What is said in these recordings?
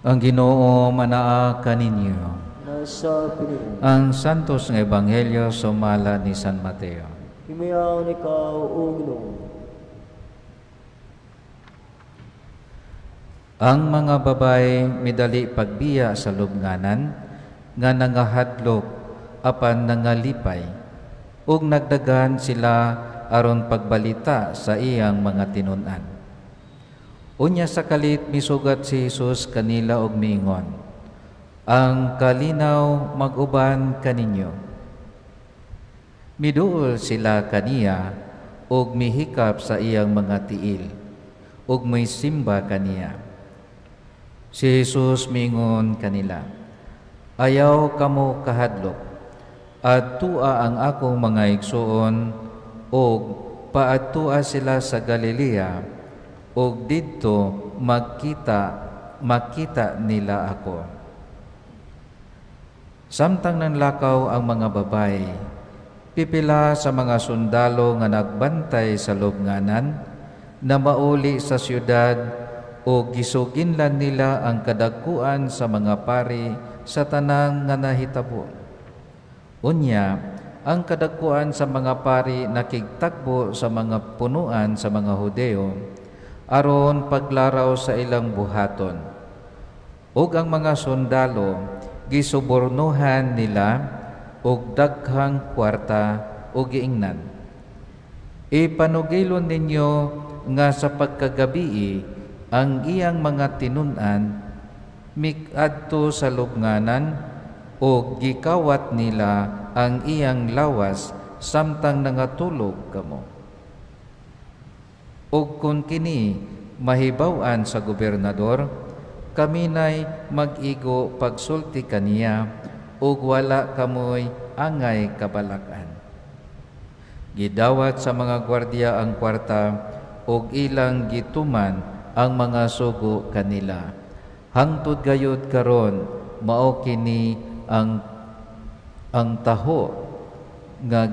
Ang Ginoo manaa kaninyo. Nasa pinimo. Ang Santos nga Ebanghelyo sumala ni San Mateo. Himayaon ikaw, O Ginoo. Ang mga babae midali pagbiya sa lubnganan nga nangahadlok apan nangalipay, ug nagdagan sila aron pagbalita sa iyang mga tinun-an. Unya sa kalit misugat si Jesus kanila og miingon, "Ang kalinaw mag-uban kaninyo." Miduol sila kaniya og mihikap sa iyang mga tiil ug misimba kaniya. Si Jesus miingon kanila, "Ayaw kamo kahadlok, adtua ang akong mga igsuon ug paadtua sila sa Galilea ug didto makita nila ako." Samtang nanlakaw ang mga babae, pipila sa mga sundalo nga nagbantay sa lubnganan na mauli sa siyudad o gisuginlan nila ang kadagkuan sa mga pari sa tanang nga nahitabo. Unya, ang kadagkuan sa mga pari nakigtagbo sa mga punuan sa mga Hudeo aron paglaraw sa ilang buhaton. Ug ang mga sundalo gisubornohan nila og daghang kwarta o giingnan, "Ipanugilon ninyo nga sa pagkagabii ang iyang mga tinun-an mikadto sa lubnganan o gikawat nila ang iyang lawas samtang nangatulog kamo. Ug kun kini mahibaw-an sa gobernador, kami nay mag-igo pagsulti kaniya ug wala kamoy angay kabalak-an." Gidawat sa mga gwardiya ang kwarta ug ilang gituman ang mga sugo kanila. Hangtod gayud karon mao kini ang taho nga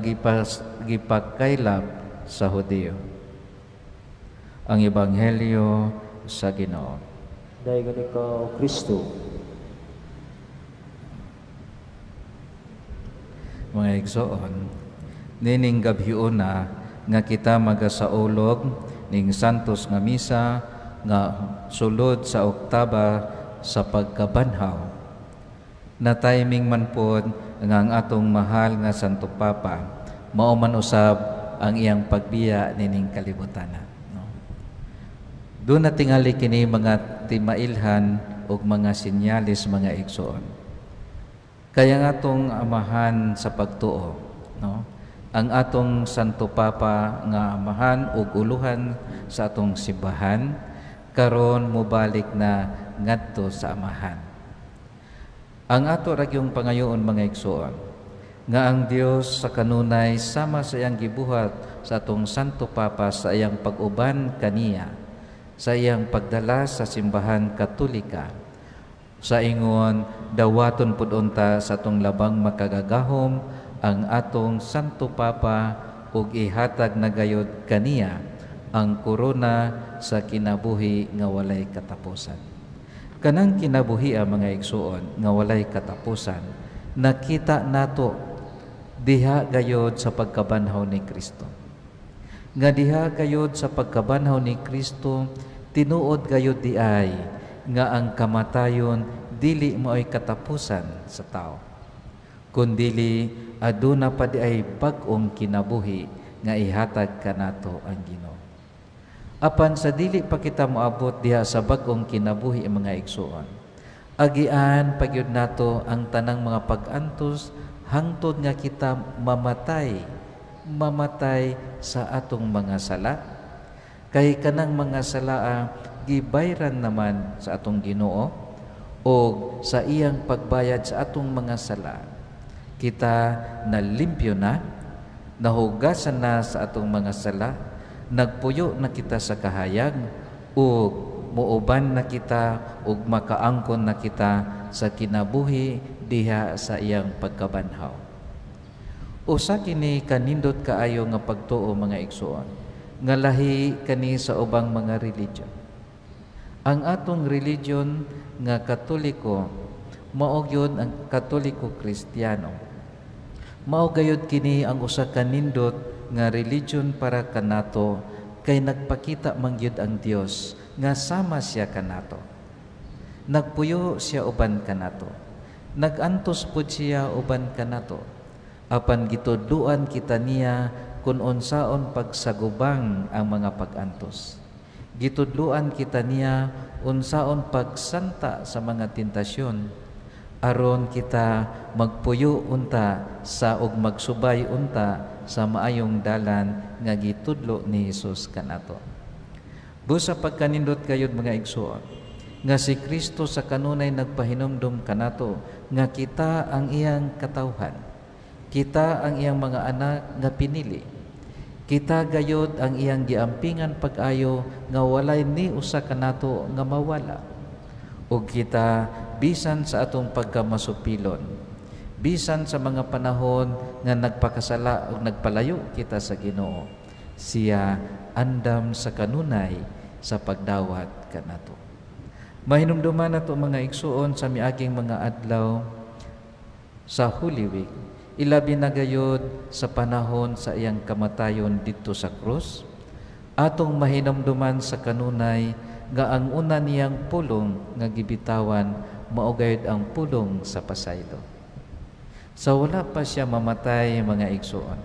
gipakaylap sa Hudiyo. Ang Ebanghelyo sa Ginoo. Dayon ikaw, Kristo. Mga igsoon, nining gabhiona nga kita magasaulog ning Santos nga Misa nga sulod sa oktaba sa pagkabanhaw. Na timing man pod nga ang atong mahal nga Santo Papa mao man usab ang iyang pagbiya nining kalibutan. No? Doon na tingali kini mga timailhan ug mga sinyalis, mga igsoon. Kaya nga atong amahan sa pagtuo, no? Ang atong Santo Papa nga amahan ug uluhan sa atong simbahan karon mobalik na ngadto sa amahan. Ang ato ra gyung pangayoon, mga igsoon, nga ang Dios sa kanunay sama sa iyang gibuhat sa atong Santo Papa sa iyang pag-uban kaniya, sa iyang pagdala sa simbahan Katolika, sa ingon dawaton pud unta sa atong labang makagagahom ang atong Santo Papa ug ihatag na gayod kaniya ang korona sa kinabuhi nga walay katapusan. Kanang kinabuhi ang mga igsuon nga walay katapusan, nakita nato diha gayod sa pagkabanhaw ni Kristo. Nga diha gayod sa pagkabanhaw ni Kristo, tinuod gayod di ay nga ang kamatayon dili maoy katapusan sa tao, kundili aduna pa di ay bag-ong kinabuhi nga ihatag kanato ang Ginoo. Apan sa dili pa kita moabot diha sa bag-ong kinabuhi, mga igsuon, agian pagyud nato ang tanang mga pag-antos hangtod nga kita mamatay, mamatay sa atong mga sala. Kay kanang mga salaa gibayran naman sa atong Ginoo o sa iyang pagbayad sa atong mga sala. Kita nalimpyo na, nahugasan na sa atong mga sala, nagpuyo na kita sa kahayag, ug muuban na kita ug makaangkon na kita sa kinabuhi diha sa iyang pagkabanhaw. Usa kini kanindot kaayo nga pagtuo, mga igsuon, nga lahi kani sa ubang mga religion. Ang atong religion nga Katoliko, mao gyud ang Katoliko Kristiyano. Mao gayud kini ang usa ka nindot nga religion para kanato kay nagpakita man gyud ang Dios nga sama siya kanato. Nagpuyo siya uban kanato. Nagantos pud siya uban kanato. Apan gitudluan kita niya kung unsaon pagsagubang ang mga pag-antos. Gitudluan kita niya unsaon pagsanta sa mga tentasyon aron kita magpuyo unta sa ug magsubay unta sa maayong dalan nga gitudlo ni Hesus kanato. Busa pagkanindot kayod, mga igsoon, nga si Kristo sa kanunay nagpahinumdum kanato nga kita ang iyang katawhan. Kita ang iyang mga anak nga pinili. Kita gayod ang iyang giampingan pag-ayo nga walay ni usa kanato nga mawala. Ug kita, bisan sa atong pagkamasupilon, bisan sa mga panahon nga nagpakasala ug nagpalayo kita sa Ginoo, siya andam sa kanunay sa pagdawat kanato. Mahinumduman nato, mga igsuon, sa miaging mga adlaw sa Holy Week, ilabi na gayod sa panahon sa iyang kamatayon didto sa krus, atong mahinumduman sa kanunay nga ang una niyang pulong nga gibitawan mao gayud ang pulong sa pasaylo. Sa wala pa siya mamatay, mga igsuon,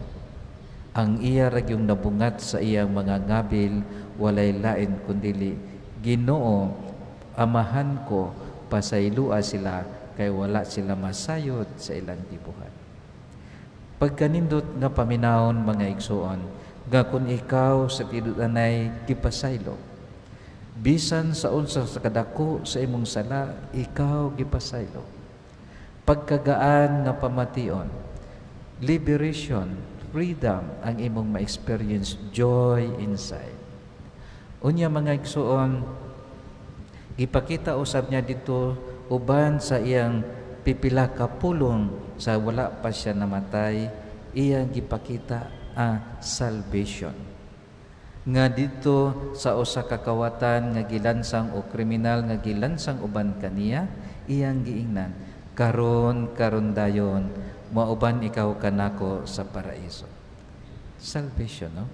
ang iya ra gyung nabungat sa iyang mga ngabil walay lain kundili, "Ginoo, Amahan ko, pasaylua sila kay wala sila masayod sa ilang gibuhat." Pagkanindot nga paminawon, mga igsuon, nga kung ikaw sa tinud-anay gipasaylo, bisan sa unsa sa kadako sa imong sala, ikaw gipasaylo. Pagkagaan nga pamation, liberation, freedom ang imong ma-experience, joy inside. Unya, mga igsuon, gipakita usab niya dito uban sa iyang pipila ka pulong sa wala pa siya namatay, iyang gipakita ang salvation. Nga dito sa usa ka kawatan nga gilansang o kriminal nga gilansang uban kaniya, iyang giingnan, "Karon karon dayon mauban ikaw kanako sa paraiso." Salvation, no?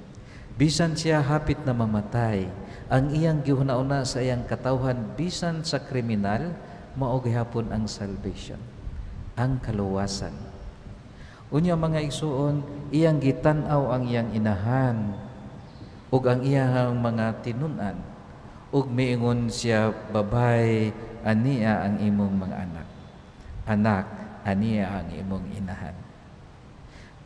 Bisan siya hapit na mamatay, ang iyang gihuna-una sa iyang katawhan, bisan sa kriminal, mao gihapon ang salvation, ang kaluwasan. Unya, mga igsuon, iyang gitan-aw ang iyang inahan ug ang iyang mga tinun-an ug miingon siya, "Babay, ania ang imong mga anak. Anak, ania ang imong inahan."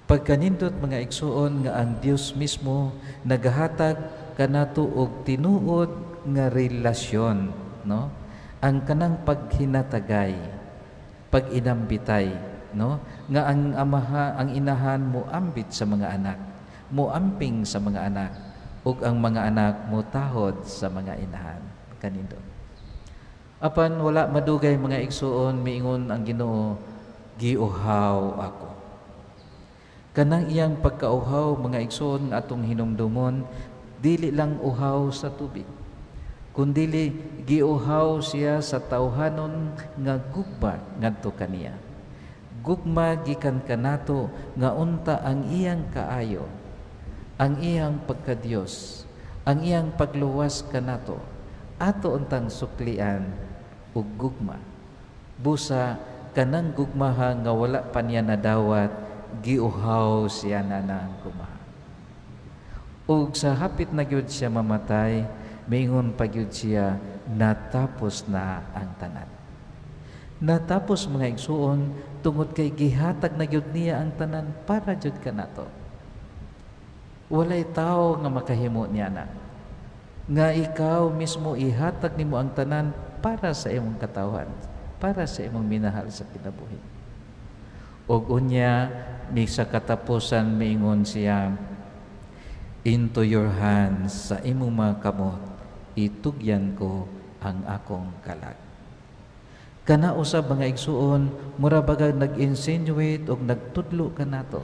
Pagkanindot, mga igsuon, nga ang Dios mismo nagahatag kanato og tinuod nga relasyon, no? Ang kanang paghinatagay, pag-inambitay, no? Nga ang amaha, ang inahan mo ambit sa mga anak, mo amping sa mga anak, ug ang mga anak mo tahod sa mga inahan. Kanindot. Apan wala madugay, mga igsuon, miingon ang Ginoo, "Giuhaw ako." Kanang iyang pagkauhaw, mga igsuon, atong hinumdumon, dili lang uhaw sa tubig, kundili giuhaw siya sa tawhanon nga gugma ngadto kaniya. Gugma gikan kanato nga unta ang iyang kaayo, ang iyang pagkadiyos, ang iyang pagluwas kanato, ato untang suklian og gugma. Busa kanang gugmaha nga wala pa niya nadawat, giuhaw siya na ang gugmaha. Ug sa hapit na gyud siya mamatay, miingon pa gyud siya, "Natapos na ang tanan." Natapos, mga igsuon, tungod kay gihatag na gyud niya ang tanan para jud kanato. Walay tao nga makahimo niya na. Nga ikaw mismo ihatag nimo ang tanan para sa imong katawhan, para sa imong minahal sa kinabuhi. Ug unya, mi sa katapusan miingon siya, "Into your hands, sa imong mga kamot, itugyan ko ang akong kalag." Kana usab, mga igsuon, mura bagag nag-insinuate og nagtudlo kanato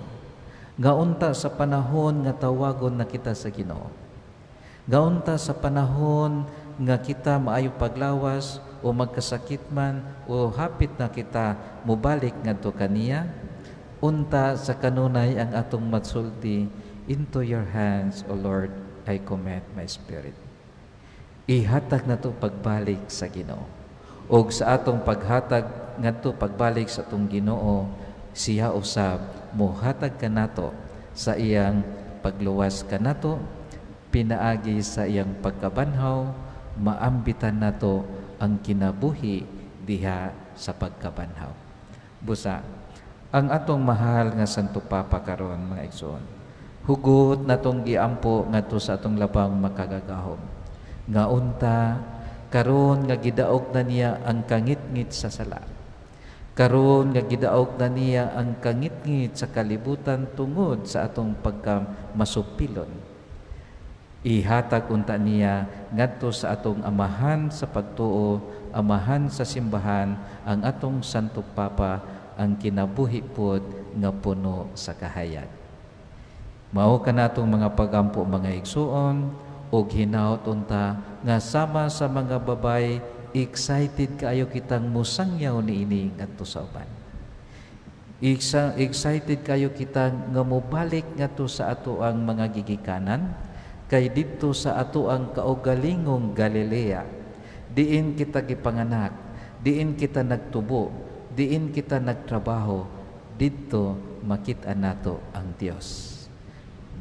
nga unta sa panahon nga tawagon na kita sa Ginoo. Nga unta sa panahon nga kita maayo paglawas o magkasakit man o hapit na kita mobalik ngadto kaniya, unta sa kanunay ang atong matsulti, "Into your hands, O Lord, I commit my spirit." Ihatag nato pagbalik sa Ginoo. Og sa atong paghatag ngadto pagbalik sa atong Ginoo, siya usab mohatag kanato sa iyang pagluwas kanato pinaagi sa iyang pagkabanhaw. Maambitan nato ang kinabuhi diha sa pagkabanhaw. Busa, ang atong mahal nga Santo Papa karon, mga igsoon, hugot natong giampo ngadto sa atong Labang Makagagahom nga unta karon nga gidaog na niya ang kangitngit sa sala, karon nga gidaog na niya ang kangitngit sa kalibutan tungod sa atong pagkamasupilon, ihatag unta niya ngadto sa atong amahan sa pagtuo, amahan sa simbahan, ang atong Santo Papa, ang kinabuhi pod nga puno sa kahayag. Mao kanatong mga pagampo, mga igsuon, og hinaot unta nga sama sa mga babay, excited kaayo kitang musangyaw niini ngadto sa uban. Excited kayo kita nga mobalik ngadto sa ato ang mga gigikanan, kay didto sa ato ang kaugalingong Galilea, diin kita gipanganak, diin kita nagtubo, diin kita nagtrabaho, didto makit-an nato ang Dios.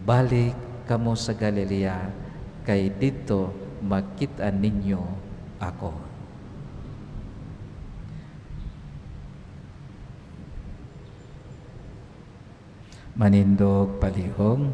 "Balik kamo sa Galilea, kay didto makit-an ninyo ako." Manindog palihog.